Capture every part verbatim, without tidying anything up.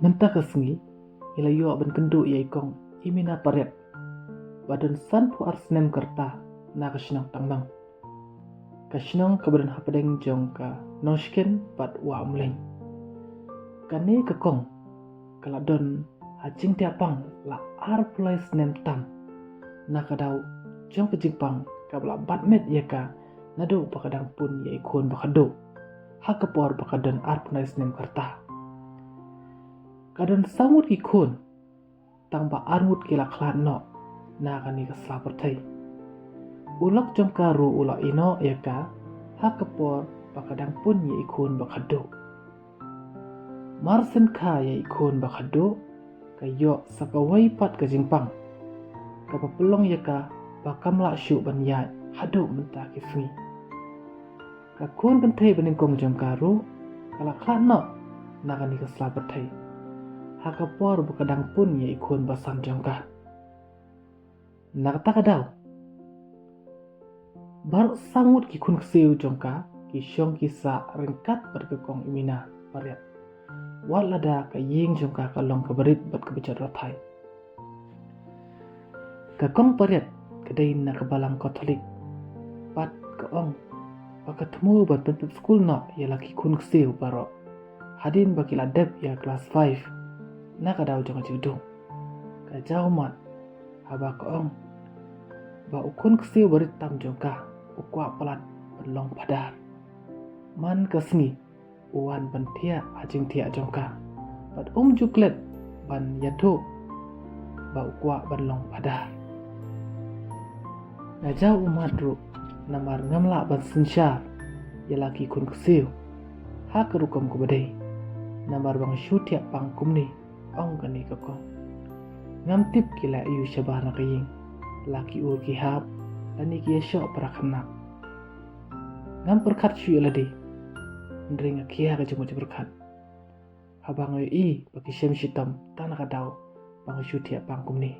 Mynta ka sngi ngi la ïoh ban kynduh ïa i kong Imina Pariat ba don sanphew ar snem ka rta na ka shnong Tangmang, ka shnong kaba don hapdeng jong ka Nongshken bad Wah Umleng. Kane ka kong ka la don ha jingthiah pang la arphew lai snem tam na ka daw jong ka jingpang kaba la bat met ïa ka naduh ba ka dang pun ïa i khun ba khatduh ha ka por ba ka don arphew lai snem ka rta. Ka don saw ngut ki khun, tang ba ar ngut ki la khlad noh na kane ka sla pyrthei. U lok jong ka ruh u la ïeh noh ïa ka ha ka por ba ka dang pun ïa i khun ba khatduh. Mar shen kha ïa i khun ba khatduh ka ïoh sa kawei pat ka jingpang kaba pynlong ïa ka ba kam lah shuh ban ïaid haduh mynta ki sngi. Ka khun kynthei ba nyngkong jong ka ruh ka la khlad noh na kane ka sla pyrthei ha ka por ba ka dang pun ïa i khun ba san jong ka. Na kata ka daw baroh saw ngut ki khun ksiew jong ka ki shong ki sah ryngkat bad ka kong Imina Pariat, wat lada ka ïing jong ka ka long kaba rit bad kaba jot rathai. Ka kong Pariat ka dei na ka balang Katholik bad ka ong ba ka thmu ban pynpep skul noh ïa la ki khun ksiew baroh hadien ba ki la dep ïa klas five na ka daw jong ka jingdum. Ka jaw ummat haba ka ong ba u khun ksiew ba rit tam jong ka u kwah palat ban long phadar. Man ka sngi u wan ban thiah ha jingthiah jong ka bad um ju klet ban ïathuh ba u kwah ban long phadar. Nga jaw ummat ruh namar ngam lah ban synshar ïa la ki khun ksiew ha ka rukom kaba dei namar ba nga shu thiah pang kumne, ong kane ka kong. Ngam tip ki la ïoh shabar na ka ïing, la ki ur ki hap lane ki ïashoh para khynnah. Ngam pyrkhat shuh ïa lade, hynrei nga khia ka jingmut jingpyrkhat haba nga ïohi ba ki shem shitom tang na ka daw ba nga shu thiah pang kumne.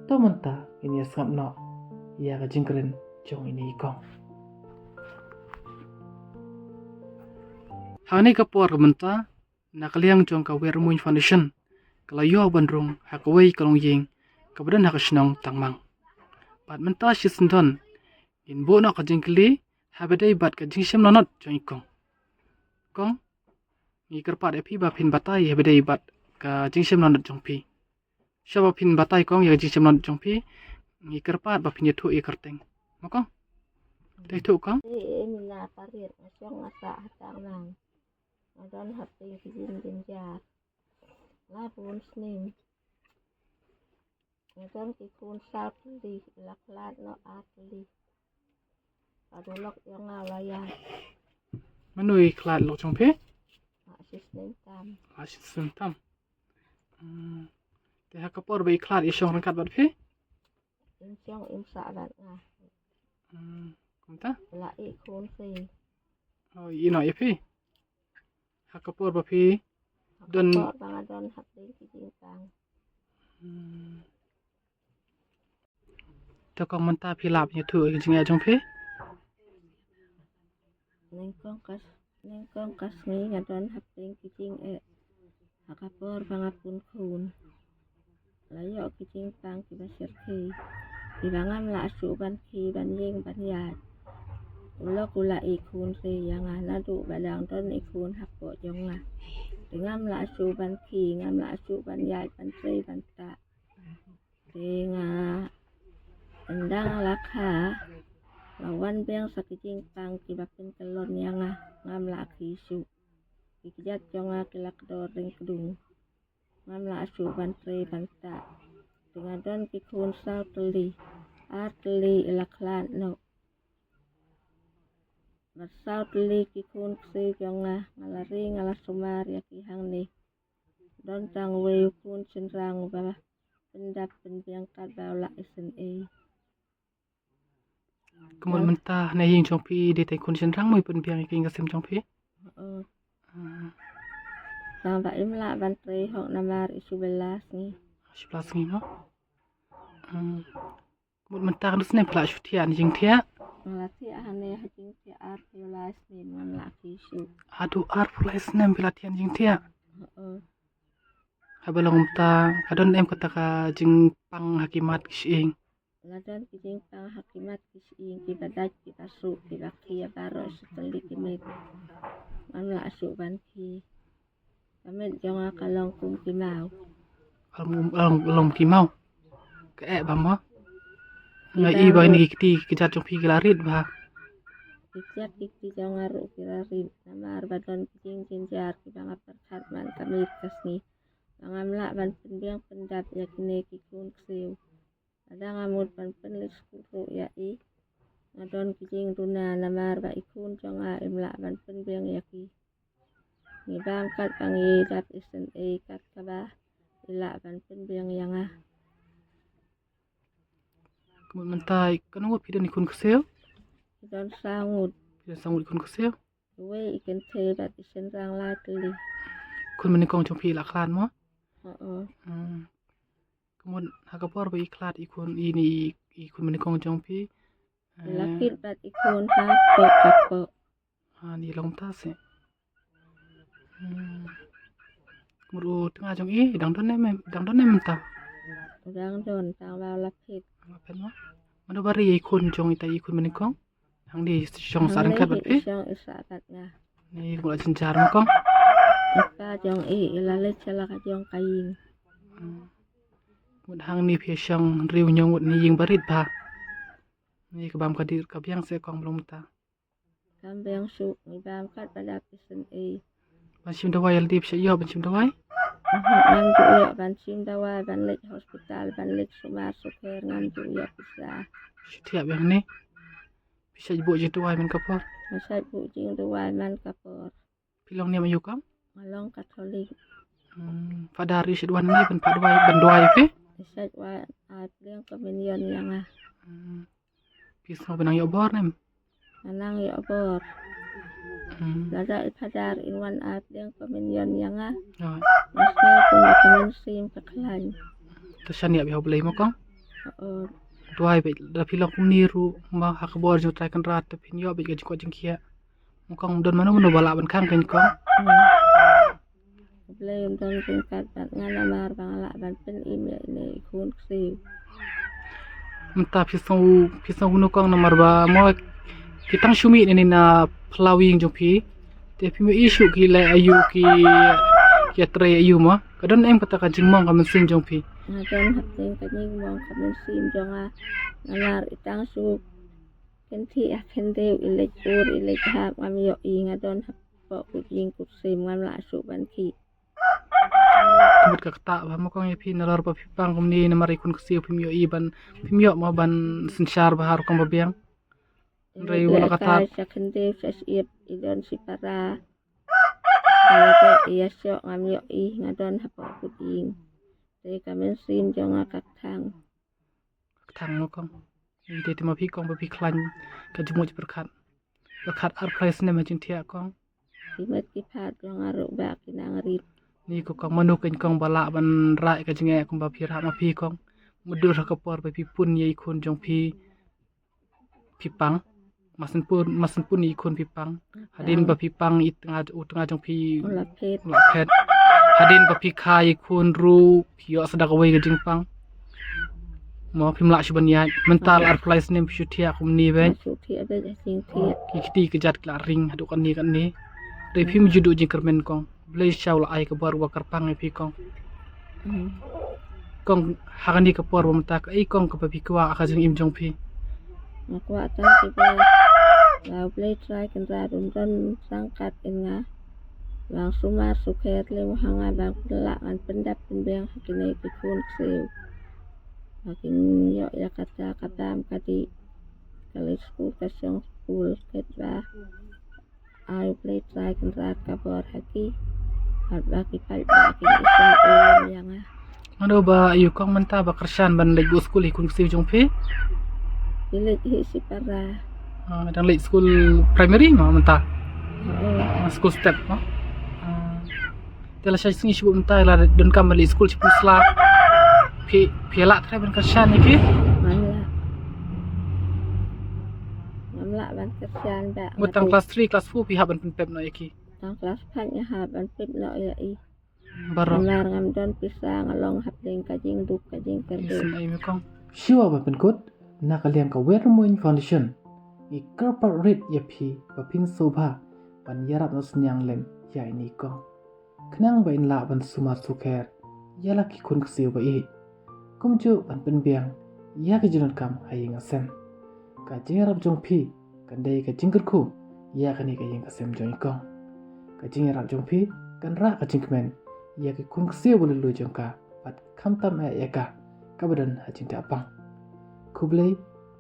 To mynta ngin ïa sngap noh ïa ka jingkren jong ine i kong. Hangne ka por ka mynta na ka liang jong ka Wermuin Foundation ka la ïoh ban rung ha kawei ka longïing kaba don ha ka shnong Tangmang. Bad mynta shi syndon ngin buh noh ka jingkylli haba dei bad ka jingshem lanot jong i kong. Kong, ngi kyrpad ïa phi ba phin batai haba dei bad ka jingshem lanot jong phi. Sha ba phin batai kong ïa ka jingshem lanot jong phi, ngi kyrpad ba phin ïathuh ïa kyrteng. Ma kong? Te ïathuh kong? Te ïa ina parit nga shong nga sah ha Tangmang. Nga don hapdeng ki jing jynjar. Nga bun snem. Nga don ki khun saw tylli, la khlad noh ar tylli. Ka dulok ïong nga la ïa. Mano i khlad lok jong phi? Nga assistant tam. Assistant tam. Hmm. Te ha ka por ba i khlad i shong ryngkat bad phi? Im shong im sah bad nga. Hmm. Kumta? La i khun phi. Oh, i noh ïa phi. Ha ka por ba phi don. Ha ka por ba nga don hapdeng ki jingpang. Hmm. To kong mynta phi lah ban ïathuh ïa ka jingeh jong phi? Nyngkong ka s-, nyngkong ka sngi nga don hapdeng ki jingeh. Ha ka por ba nga pun khun. La ïoh ki jingpang kiba shyrkhei. Kiba ngam lah shuh ban khie ban ïeng ban ïaid. U lok u la i khun phi ïa nga naduh ba dang don i khun hapoh jong nga. Te ngam lah shuh ban khie, ngam lah shuh ban ïaid ban trei ban tah. Te nga ynda nga la kha, la wan biang sa ki jingpang kiba pynkyllon ïa nga, ngam lah khie shuh. Ki kjat jong nga ki la kdor ryngkdung. Ngam lah shuh ban trei ban tah. Te nga don ki khun saw tylli, ar tylli i la khlad noh. Bad saw tylli ki khun ksiew jong nga, nga la ri nga la sumar ïa ki hangne. Don tang uwei u khun shynrang uba pyndap pynbiang katba u la isynei. Ka mut mynta na ïing jong phi dei tang khun shynrang mo i pynbiang ïa ka ïing ka sem jong phi? Tang ba im lah ban trei hok namar i shu bylla sngi. Shu bylla sngi mo? Ka mut mynta ka snem phi la shu thiah ne jingthiah? Nga la thiah hangne ha jingthiah arphew lai snem ngam lah khie shuh. Haduh arphew lai snem phi la thiah ne jingthiah? Haba long mynta ka don em kata ka jingpang ha ki mat ki shyieng? La don ki jingpang ha ki mat ki shyieng, kiba dait kiba suk kiba khia baroh shi tylli ki met. Ngam lah shuh ban khie. Ka met jong nga ka long kum ki maw. Long, long, long ki maw. Ka eh bha mo. Nga i ba kine ki kti ki jait jong phi ki la rit bha. Ki jait ki kti jong nga ruh ki la rit. Namar ba don ki jingjynjar kiba nga pyrkhat man ka miet ka sngi. Ba ngam lah ban pynbiang pyndap ïa kine ki khun ksiew. Lada nga mut ban pynleit skul ruh ïa i, nga don ki jingduna namar ba i khun jong nga im lah ban pynbiang ïa ki. Ngi bam kat ba ngi dap isynei kat kaba i lah ban pynbiang ïa nga. Ka mut mynta katno ngut phi don i khun ksiew? Phi don saw ngut. Phi don saw ngut i khun ksiew? Iwei i kynthei bad i shynrang lai tylli. Khun banyngkong jong phi i la khlad mo? Oo. Hmm. Ka mut ha ka por ba i khlad i khun, i ni i, i khun banyngkong jong phi, i la kit bad i khun ha pok ka pok. Ha ni long ta se. Hmm. Ka mut u tnga jong i dang don ne, dang don ne mynta? Dang don, tang ba la phet. La phet mo? Mano ba ri i khun jong i ta i khun banyngkong? Hangne shong sa ryngkat bad phi? Shong i sa bad nga. Ni ka mut la jynjar mo kong? I pa jong i i la leit sha la ka jong ka ïing. Hmm. Mut hangne phi shong hynriew hynñiew ngut, ni ïing ba rit bha. Ni ka bam ka dih ka biang se kong ba long mynta? Kam biang shuh, ngi bam kat ba dap isynei. Ban shim dawai ïa lade phi shait ïoh ban shim dawai? Ngam ju ïoh ban shim dawai, ban leit hospital, ban leit sumar sukher ngam ju ïoh pisa. Shu thiah biang ne. Phi shait buh jingdawai man ka por? Nga shait buh jingdawai man ka por. Phi long niam aïu kong? Nga long Katholik. Hmm, Father ïa shait wan ne ban pat dawai, ban dawai phi? Shait wan ai pdiang communion ïa nga. Hmm. Phi sngew ba nang ïoh bor ne em? Nga nang ïoh bor. Hmm. Lada i Father in wan ai pdiang communion ïa nga. Nga sngew kumba ka mynsiem ka khlaiñ. To shaniah beit ha U Blei mo kong. Oo. Duwai beit da phi long kumne ruh mo ha ka bor jong U Trai Kynrad to phin ïoh beit ka jingkoit jingkhiah. Mo kong, don mano mano ba lah ban khang keiñ kong. Hmm. U Blei un don ryngkat bad nga namar ba nga lah ban pynim ïa ine i khun ksiew. Mynta phi sngew, phi sngew kumno kong namar ba mo ki tang shu mih ne na phyllaw ïing jong phi. Te phim ïohi shuh ki leh aïu, ki ïatrei aïu mo? Ka don em kata ka jingmong ka mynsiem jong phi? Nga don hapdeng ka jingmong ka mynsiem jong nga namar i tang shu kynthih ha khyndew, i leit ur i leit hap, ngam ïohi, nga don hapoh kut ïing kut sim, ngam lah shuh ban khie. Ka mut ka ktah bha mo kong ïa phi nalor ba phi pang kumne namar i khun ksiew phim ïohi ban, phim ïoh mo ban synshar bha ha rukom ba biang. Hynrei u la ka thad sha khyndew sha shyiap i don shipara. Nga ïa shoh ngam ïohi, nga don hapoh kut ïing. Te ka mynsiem jong nga ka kthang. Ka kthang mo kong. Ïa te te ma phi kong ba phi khlaiñ ka jingmut jingpyrkhat. Pyrkhat arphew lai snem ha jingthiah kong. Ki met ki phad jong nga ruh ba ki nang rit. Ni ko kong, mano keiñ kong ba lah ban rah ka jingeh kumba phi rah ma phi kong. Mutdur ha ka por ba phi pun ïa i khun jong phi, phi pang. Masan pun, masan pun i khun phi pang. Hadien ba phi pang i tnga, u tnga jong phi u la phet. U la phet. Hadien ba phi kha i khun ruh phi ïoh sa da kawei ka jingpang. Mo phim lah shuh ban ïaid. Mynta la arphew lai snem phi shu thiah kumne beit. Shu thiah beit ha jingthiah. Ki kti ki jait ki la ring haduh katne katne. Te phim ju duh jingkyrmen kong. Blei sha u la ai ka bor ba kyrpang ïa phi kong. Hmm. Kong, ha kane ka por ba mynta kaei kong kaba phi kwah ha ka jingim jong phi? Nga kwah tang kaba ba U Blei Trai Kynrad un don ryngkat ïa nga. Ba sumar sukher lem ha nga ba ngan lah ngan pyndap pynbiang ha kine ki khun ksiew. Ba kin ïoh ïa kata ka bam ka dih, ka leit skul ka shong skul, katba ai U Blei Trai Kynrad ka bor ha ki. Bad ba ki paidbah kin ïashem ïa nga. Mano ba ïoh kong mynta ba kyrshan ban leit buh skul ïa ki khun ksiew jong phi? Ki leit hi shipara. Ah, dang leit skul primary mo mynta? Oo. Ah, skul step mo? Ah. Te lashai sngi shibun mynta la donkam ban leit skul shiphew sla. Phi, phi lah trai ban kyrshan ïa ki? Ngam lah. Ngam lah ban kyrshan ba. Mut tang class three, class four phi hap ban pynpep noh ïa ki? Tang class five nga hap ban pep noh ïa i. Baroh. Namar ngam don pisa, nga long hapdeng ka jingduk ka jingkyrduh. Shu ïa ba pynkut na ka liang ka Wer Rymmuiñ Foundation, ngi kyrpad rit ïa phi ba phin sngewbha ban ïarap na sniang lem ïa ine i kong, khnang ba in lah ban sumar sukher ïa la ki khun ksiew ba ïeit, kumjuh ban pynbiang ïa ka jingdonkam ha ïing ha sem. Ka jingïarap jong phi kan dei ka jingkyrkhu ïa kane ka ïing ka sem jong i kong. Ka jingïarap jong phi kan rah ka jingkmen ïa ki khun ksiew ba lui jong ka, bad khamtam eh ïa ka kaba don ha jingteh pang. Khublei,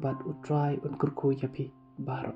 bad U Trai un kyrkhu ïa phi baroh.